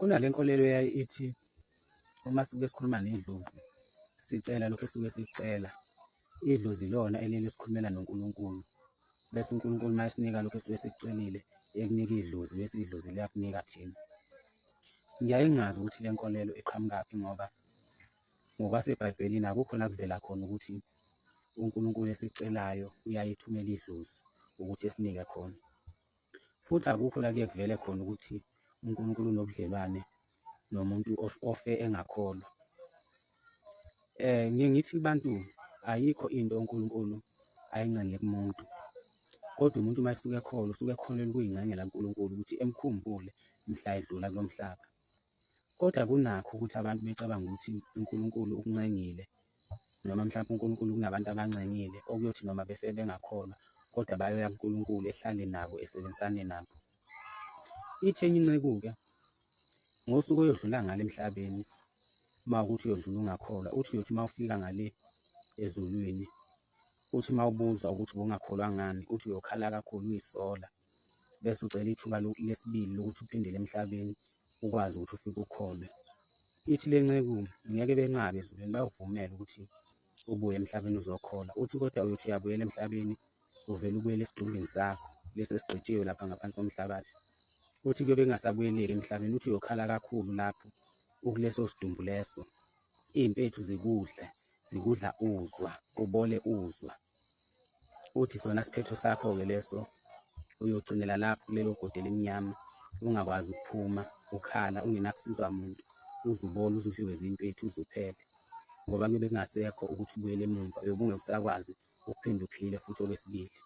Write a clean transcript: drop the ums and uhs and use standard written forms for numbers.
Kunale nkolelo eyaye ithi uma suke sikhuluma nedlozi sicela lokhu esuke sikucela, idlozi ilona eliye lisikhulumela noNkulunkulu, bese uNkulunkulu uma esinika lokhu esuke sikucelile ekunika idlozi bese idlozi liyakunika thina. Ngiyaye ngingazi ukuthi le nkolelo iqhamukaphi ngoba ngokwaseBhayibhelini akukho la kuvela khona ukuthi uNkulunkulu esikucelayo uyaye ethumele idlozi ukuthi esinike khona. Futhi akukho la kuye kuvele khona ukuthi uNkulunkulu unobudlelwane nomuntu ofe engakholwa. Ngiye ngithi kubantu ayikho into uNkulunkulu ayincenge kumuntu, kodwa umuntu uma esuke ekholwa usuke ekholelwa ukuyincengela kuNkulunkulu ukuthi emkhumbule mhla edlula kulo mhlaba. Kodwa kunakho ukuthi abantu becabange ukuthi uNkulunkulu ukuncengile noma mhlampe uNkulunkulu kunabantu abancengile okuyothi noma befe bengakholwa kodwa bayoya kuNkulunkulu ehlale nabo esebenzisane nabo. Ithi enye inceku-ke ngosuku oyodlula ngalo emhlabeni uma ukuthi uyodlula ungakholwa, uthi uyothi uma ufika ngale ezulwini uthi uma ubuzwa ukuthi ubungakholwa ngani, uthi uyokhala kakhulu uyisola bese ucela ithuba lesibili lokuthi uphindele emhlabeni ukwazi ukuthi ufike ukholwe. Ithi le nceku ngeke benqabe ezulwini, bayokuvumela ukuthi ubuye emhlabeni uzokholwa. Uthi kodwa uyothi uyabuyela emhlabeni uvele ubuyele esidumbini sakho lesi esigqitshiwe lapha ngaphansi komhlabathi. Uthi kuyobe kungasabuyeleki emhlabeni, uthi uyokhala kakhulu lapho ukuleso sidumbu leso, iy'mpethu zikudle, zikudla uzwa, ubole uzwa. Uthi sona siphetho sakho-ke leso, uyogcinela lapho kulelo godi elimnyama ungakwazi ukuphuma, ukhala ungenakusizwa muntu, uze ubole, uze udliwe zimpethu uze uphele ngoba kuyobe kungasekho ukuthi ubuyele emumva, uyobe ungeke usakwazi ukuphinde uphile futhi okwesibili.